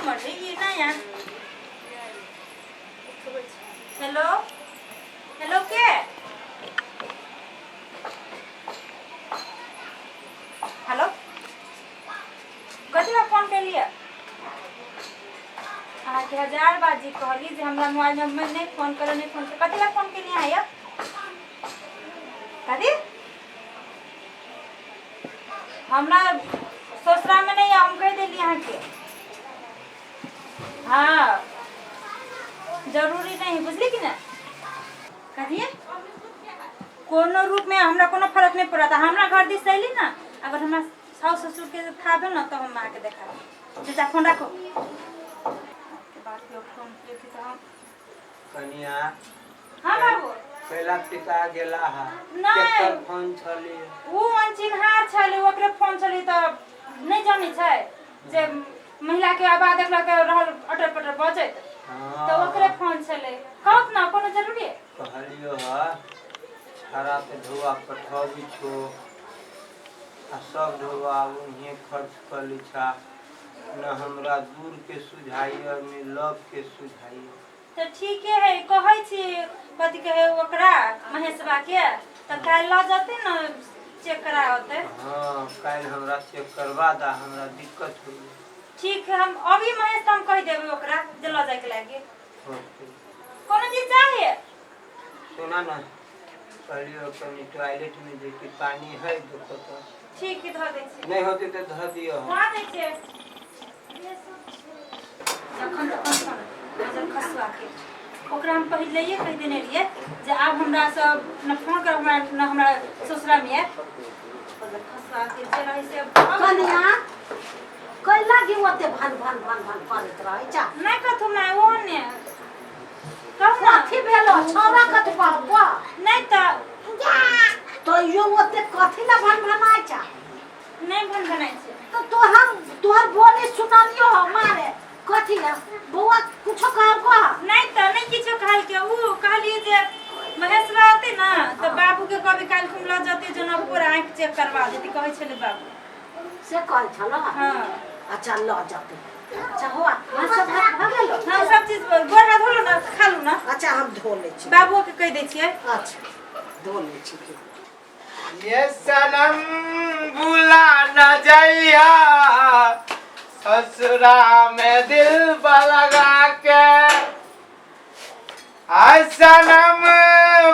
Number है ये नया। हेलो हेलो, के हेलो, कथी ला फोन केलिए? अहाँके हजार बार जी कहली जे हमरा मोबाइल नंबर नहि फोन करो, नहि फोन करो। कथी ला फोन केलिए अहाँ यौ? कथी हमरा ससुरामे नहि यऽ, हम कहि देली अहाँके। हाँ, जरूरी नहीं, बुझली कि नहि? कहिए, कोनो रूपमे हमरा कोनो फर्क नहि पड़त। हमरा घर दिस अयली ने, अगर हमरा साउस ससुरके खाबे ने तऽ हम अहाँके देखा। चाचा, फोन राखो। बात फोन किए तऽ हम कनिया। हाँ बाबू। कैला पिता गेला हा? नहि। केकर फोन छली? ओ अनचिन्हार छलै, ओकरे फोन छलै। तऽ नहि जानै छै जे महिलाके आवाज देखलक रहल अटर पटर बजैत, तऽ ओकरे फोन छलै। कहत ने, कोनो जरूरी? कहलियो ह, छाड़ा के धोआ पठबी छो आ सब धोआ उन्हें खर्च कर ली छा न। हमरा दूर के सुझाइए ने लग के सुझाइए। तऽ ठीके है, कहै छी कथी कहै ओकरा महेशबा के, तऽ काल्हि लऽ जेतै ने, चेक करा होतै। हाँ, काल्हि हमरा चेक करवा दा, हमरा दिक्कत होइए। ठीक है, हम अभी महेश तऽ हम कहि देबै ओकरा जे लऽ जायके लागी। होतै। कोनो चीज चाहिए? सुना ना, कहलियो कनि टॉयलेट में जेती, पानी है देखो तो। ठीक है, धऽ दै छी। नहीं होते तो धऽ दियो। धऽ दै छियै। जखन तखन फोन नजर खसुआ के। ओकरा हम पहिलैये कहि देने रहियै जे आब हमरा सब न फोन कर हमरा न हमरा ससुरा में आयब। नजर खसुआ के जे रहै से। कनिया, कैला कि ओते भन भन भन भन करैत रहै छा? नहि कथू माय, ओ ने कहू ने। कथी भेलो छौड़ा? कथी कहबो? नहि तऽ। तैयो ओते कथी ला भन भनाइ छा? नहि भन भनाइ छै। तऽ तोहर तोहर बोली सुनलियो मारे। कथी है बौआ, कुछो कहलको? नहि तऽ, नहि किछो कहलकै। ओ कहलियै जे महेशवा अतै ने तऽ बाबूके कहबै काल्हि खुम लऽ जेतै जनकपुर, आँखि चेक करवा देतै, कहै छलै बाबू। से कहै छलो? हाँ। अच्छा, लऽ जेतै। अच्छा हुआ, भात भात भऽ गेलो? हाँ, सब चीज। गोड़ हाथ धोलू ने, खा लू ने। अच्छा, हम धो लै छी। बाबूके कहि दै छियै। अच्छा, धो लै छी। ये सनम भुला न जइया, ससुरा में दिल लगा के। आ सनम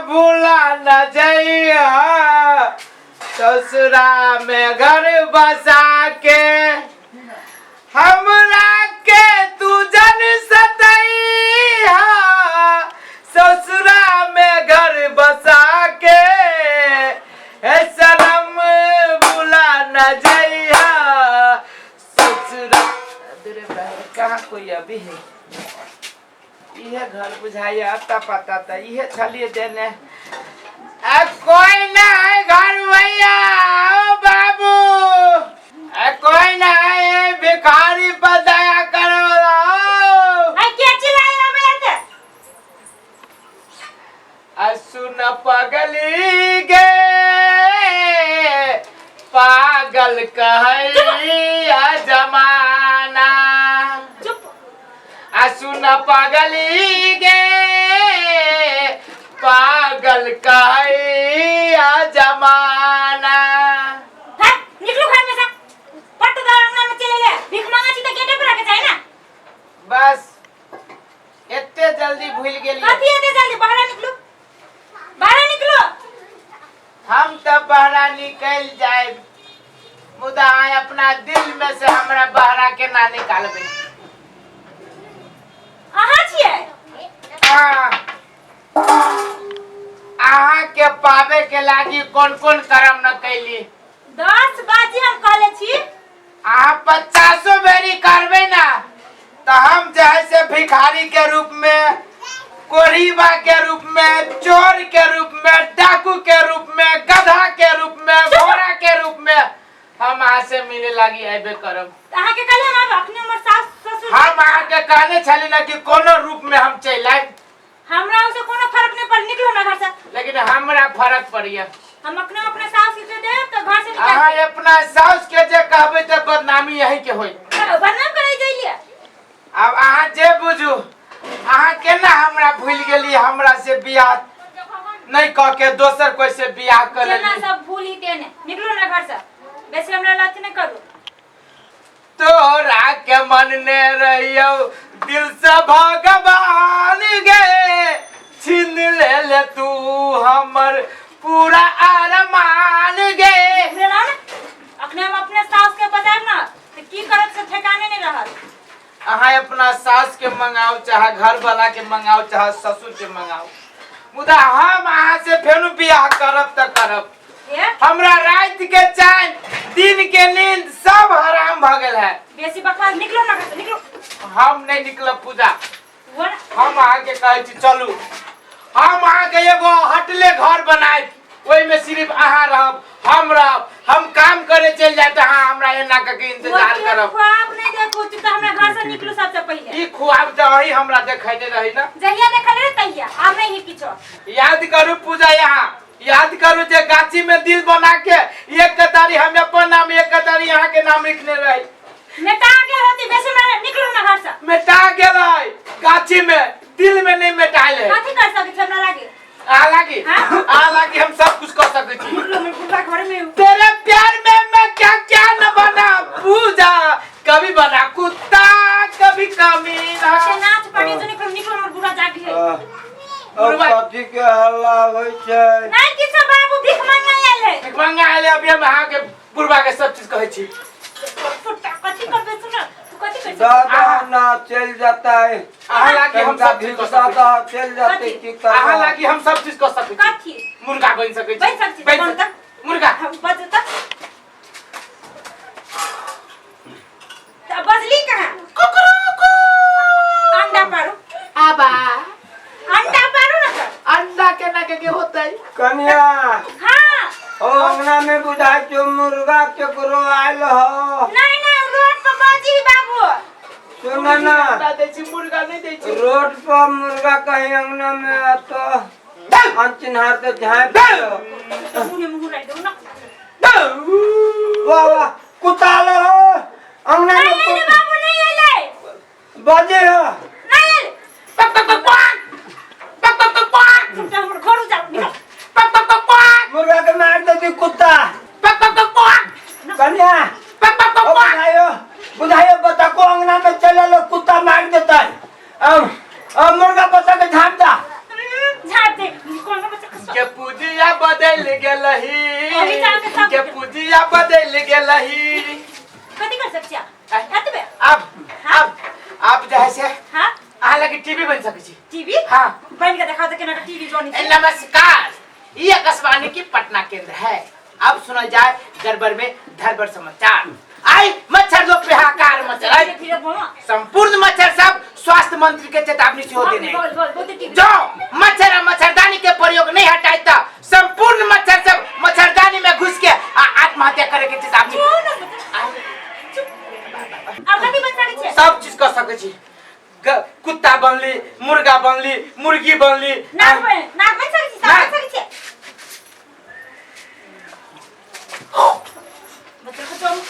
भुला न जइया, ससुरा में घर बसा के। हमरा के तू जन सतैहा, ससुरा में घर बसा के। हे सनम भुला न जइहा ससुरा। अरे बाप, कहाँ कोई अभी है? इहे घर बुझाइया, अता पता त इहे छलिए देने। आ कोई ना है घर भैया? ओ बाबू, आ कोई ना है? भिखारी पर दया करे वाला ओ। आई के चिल्लाए हमें एते? आ सुन पगली गे, पागल कहैया जमाना। चुप। आ सुन पगली गे, पागल कहैया जमाना। हट, निकलो घर में से। पट दा अंगना में चले ले। भीख मांगा छी त गेटे पर आके जाए ना। बस एते जल्दी भूल गेलियै? कथी एते जल्दी? बाहर निकलो, बाहर निकलो। हम तऽ बहरा निकलि जायब, मुदा अहाँ अपना दिल में से हमरा बहरा के ना निकालबै। अहाँ छियै? अहाँ के पावे के लागी कोन कोन कर्म न कैली। 10 बाजी हम कहले छी। अहाँ 50 बेरी करबै ना तऽ हम जे है से भिखारी के रूप में, कोढ़ीबा के रूप में, चोर के रूप में, डाकू के रूप में, गधा के रूप में, घोड़ा के रूप में हम अहाँ से मिले लागी अयबे करब। तऽ अहाँके कहले हम आब अखने हमर सास ससुर। हम अहाँके कहने छली ना कि कोनो रूप में हम चलि आयब। हमरा उसे कोनो फर्क नहीं पड़। निकलो ना घर से। लेकिन हमरा फर्क पड़िया। हम अपने अपना सास के देब तऽ घर से निकाल अहाँ देब। अपना साउस के जे कहबै तऽ बदनामी यही के होई। बदनाम करे जइलिए? आब अहाँ जे बुझू, अहाँ केना हमरा भूलि गेली, हमरा से बियाह नहीं कह के दोसर कोई से बियाह कर जेना लेली। सब भूली तेने निकलू ना घर से, बेसी हमरा लाथी नहीं करू। तोरा के मन ने रहियो दिल से भगवान गे, छीन ले ले तू हमर पूरा अरमान गे। बुझलौ ने? अखने हम अपने सास के बजायब ना तऽ की करत से ठेकाने नहीं रहत। अहाँ अपना सास के मंगाओ, चाहे घर वाला के मंगाओ, चाहे ससुर के मंगाओ, मुदा हम अहाँ से फेनु बियाह करब तऽ करब। ए? हमरा रात के चैन दिन के नींद सब हराम भ गेल है। बेसी बकवास, निकलो ना घर से, निकलो। हम नहीं निकलब पूजा। वो ना- हम अहाँके कहै छी चलू, हम अहाँके एगो हटले घर बनायब, ओहिमे सिर्फ अहाँ रहब हम रहब, हम काम करे चलि जायब तऽ अहाँ हमरा एना कऽ के इंतजार वो करब। ख्वाब नहीं देखू, तू तो हमरा घर से निकलू सबसे पहिले। ई खुआब तऽ अही हमरा देखैने रही ना। जहिया देखल रहे तहिया, आब नहीं किछो। याद करू पूजा, यहाँ याद करू जे गाछी में दिल बना के एक कतारी हम अपन नाम एक कतारी यहाँ के नाम लिखने रही। मेटा गेल होती बेसी में, निकलू ना घर से। मेटा गेल है गाछी में, दिल में नहीं मेटाइल है। कथी कर सकै छी हमरा लागे? आ लागी? हाँ? आ लागी हम सब कुछ कर सकै छी। निकलू, हम पूरा घर में हूँ। तेरे प्यार में मैं क्या क्या न बना पूजा, कभी बना कुत्ता कभी कमीना। से नाच पड़ी जो निकलू, निकलू, हमर बुढ़ा जागी है। कथी के हल्ला होइ छै? नहीं किछो बाबू, भीख मांगने आयल है। भीख मांगे आयल है, अभी हम अहाँ के बुढ़वा के सब चीज कहै छी। कथी करबे सुन, तू कथी करबे? दादा ना चलि जेतै। अहाँ लागी हम कनिका सब चीज कऽ भिक्षा सकै छी। दह चलि जेतै। कथी? की करबै? अहाँ लागी हम सब चीज कऽ सकै छी। कथी? मुर्गा बनि सकै छी। बनि सकै छी, बनि बन सकै- मुर्गा। हम बजू तऽ तऽ बजली कहाँ? अंडा पारू। आबा। अंडा पारू ना तऽ। अंडा केना के के होतै? कनिया। हाँ। ओ अंगना में बुझाइ छौ मुर्गा केकरो आयल हो। नहीं नहीं, रोड पर बाजी बाबू। सुन ना। अंडा दै छी, मुर्गा नहीं दै छी। रोड पर मुर्गा कहीं अंगना में आ तो अनचिन्हार तो झाँपि दियौ। मुँह मुँह राखि दू ना। वाह वाह, कुत्ता आयल हो अंगना में। नहीं अइले बाबू, नहीं अइले। बजे हो। नहीं अइले। पक पक पक पक पक पक पक पक। तू हमर घर उजाड़, निकल। पक पक पक पक। मुर्गा के मार देती कुत्ता। पक पक पक पक। कन्या। पक पक पक ओ पक। बुझाइयो बुझाइयो, बता को अंगना में चल लो कुत्ता मार देता है। अब अब मुर्गा बता के झाँप दा। झाँप दे, कौन बच्चा खसवा। के पूजिया बदल गेलही। अभी जाके सब- के पूजिया बदल गेलही। कथी कर सकछी? आय। एतबे? अब अब अब जे है से हाँ? अहाँ लगे टीवी बनि सकै छी। टीवी? हाँ। बनि के देखाओ तऽ केना के टीवी बनै ए, छै। नमस्कार, ये आकाशवाणी की पटना केंद्र है। अब सुना जाए गड़बड़ में धड़बड़ समाचार। आई मच्छर लोग पे हाहाकार मचल धीरे धीरे बोलो। संपूर्ण मच्छर सब स्वास्थ्य मंत्री के चेतावनी से होते नहीं। बोल बोल बोल टीवी। जो मच्छर आ मच्छरदानी के प्रयोग नहीं हटाए तो संपूर्ण मच्छर सब मच्छरदानी में घुस के आ आत्महत्या करे के चेतावनी। चुप ना बच्चा। चुप। आब कथी बनि सकै छै? सब चीज कर सकै छी। कुत्ता बनली, मुर्गा बनली, मुर्गी बनली। नाग बनि, नाग बनि सकै छी, साँप बनि नाग। सकै छै। बच्चा को चल।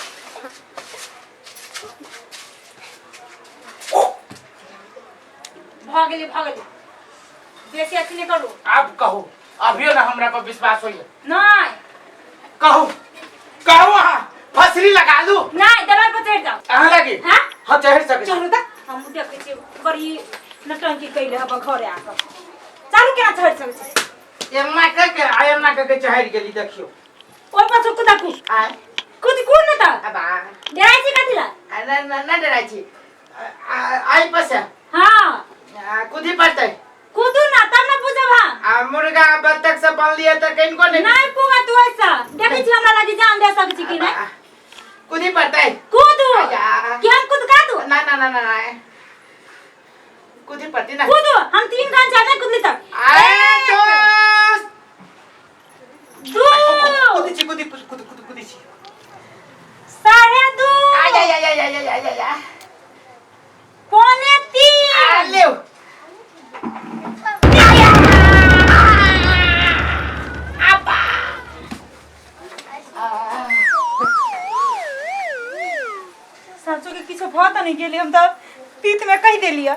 भऽ गेलै, भऽ गेलै, बेसी अथी नहि करू। आब कहू, अभियो ना हमरा पर विश्वास होइए? नहि। कहू कहू, अहाँ फसरी लगा लू। नहि, दरवाजा पर चढ़ि जाउ। अहाँ लागी? हाँ? हाँ, चढ़ि सकै छी। चलू तऽ हम देखै छियै बड़ी नटंकी कैले हब घरे आकऽ। चलू, केना चढ़ि सकै छी? एना कह के आ एना कह के चढ़ि गेली, देखियौ। ओहि पर से कुदा कूद। आय। कूद कूद ने तऽ। अब आ। डराइ छी कथी लए? आ, ना ना ना डराइ छी। आइ पर से। हाँ। आ, कूदी पड़तै। कूदू ना तब ना बुझब हम। आ मुर्गा बत्तख सब बनलियै तऽ कनिको नहि। नहि पूगा तू ऐसा देखै छी हमरा लागी जान दे सकै छी कि नहि। आ, कूदी पड़तै। कूदू। आया। कि हम कूद का दू? ना ना ना ना ना, कूदी पड़ती ना। कूदू, हम 3 घंटा नहीं कूदली तक। आए दोस्त। दू। कूदी छी, कूदी कूद कूद कूदी छी। 2.5। आय आय आय आय आय आय आय आय। 2.75। आ लेउ। साँचो के किछो भऽ तऽ नहि गेलै? हम तऽ तीत में कहि देलियै।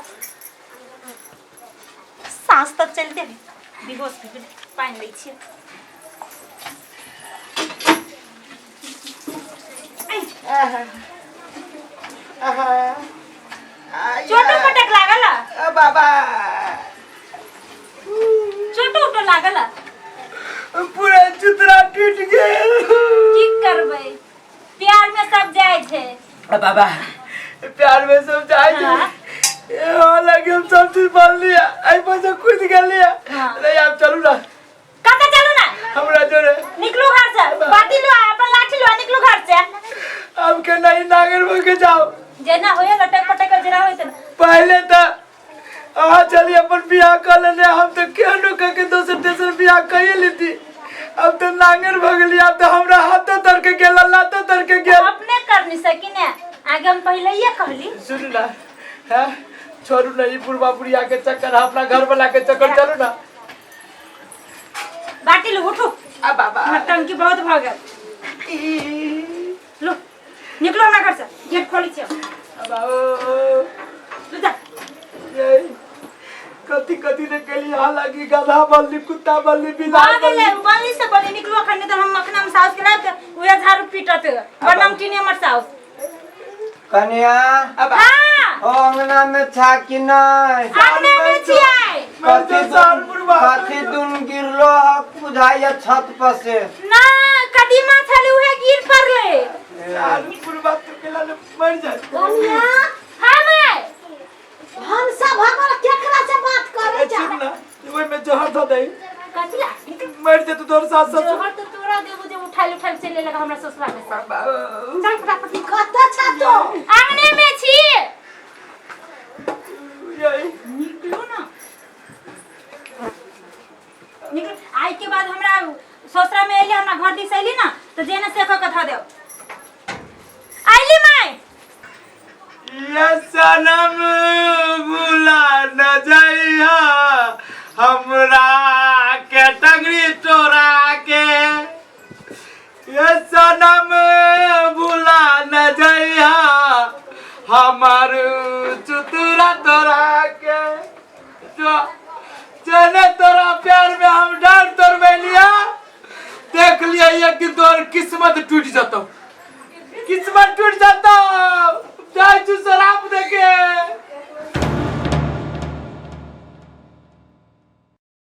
साँस तक चलते है, बेहोश भऽ गेलै। पानि लै छियै। चोटो पटक लागल? अ बाबा। चोटो उटो लागल? पूरा चुतरा टूट गेल। की करबै, प्यार में सब जाइ छै। अ बाबा, प्यार में सब जाए छै। हाँ। ए हो लगे हम सब चीज बोल लिया, आई पर से कूद गेलिया। हाँ। नहीं, आप चलू ना। कतऽ चलू ना? हमरा जोरे। निकलू घर से, बाटी लो, अपन लाठी लो, निकलू घर से। हम के नहीं नागर में के जाओ। जेना होय लटक पटक के जेना होय तेना। पहले तो अहाँ चली अपन बियाह कर लेने, हम तो केहनो कह के दोसर तेसर बियाह कहिए लेती। अब तो नांगर भऽ गेली, अब तो हमरा हाथो तर के गेल, लातो तर के गेल। अपने करनी सकी ने आगे, हम पहले ही कहली। सुनू ना, हैं, छोड़ू ना ई बुढ़वा बुढ़िया के चक्कर, अपना घर वाला के चक्कर, चलू ना। बाटी लो, उठू। आ बाबा। हमर टंकी बहुत भऽ गेल। लो, निकलो हमरा घर से, गेट खोलै छियै। आ बाबा। लो जा। ये कथी कथी ने केली, हालांकि गधा बनली, कुत्ता बनली, भऽ बिलार गेलै। बनली। बनली से बनली, निकलू अखन, नहि तऽ हम अखन हम साउस के लाबि के उएह झाड़ू पीटत, बड़ नमकीन हमर साउस। कनिया। अब हाँ। ओ अंगना में छा कि नहीं? अंगने में छियै। कथी साल दुन बुढ़वा। कथी दुन गिरलो ह बुझाइया छत पर से? ना, कदीमा छलै, उहे गिर पड़लै। साल बुढ़वा तू केला ने मर जा। कनिया। हाँ माय। हम सब हमर केकरा से बात करे जा? सुन ना, ओहि में जहर धऽ दही। कथी ला? मर जेतौ तोहर सास ससुर। जोहर तो तोरा देबो जे उठाइल उठाइल चले लगा हमरा ससुरा में से। चल फटाफट। कतऽ छ तू? आंगने में छी। यही। निकलू ना, निकलू। आई के बाद हमरा ससुरा में अइली, हमरा घर दिस अइली ना, तो जे ना से कऽ के धऽ देब। अइली माय। ये सनम भुला न जइहा हमरा के टंगरी तोरा के, ये सनम भुला न जइहा हमर चुतुरा तोरा के। जो चले तोरा प्यार में हम डांट तोड़बे लिया, देख लिया एक दिन तोहर किस्मत टूट जतौ, किस्मत टूट जाता। जाइ छी शराब देके।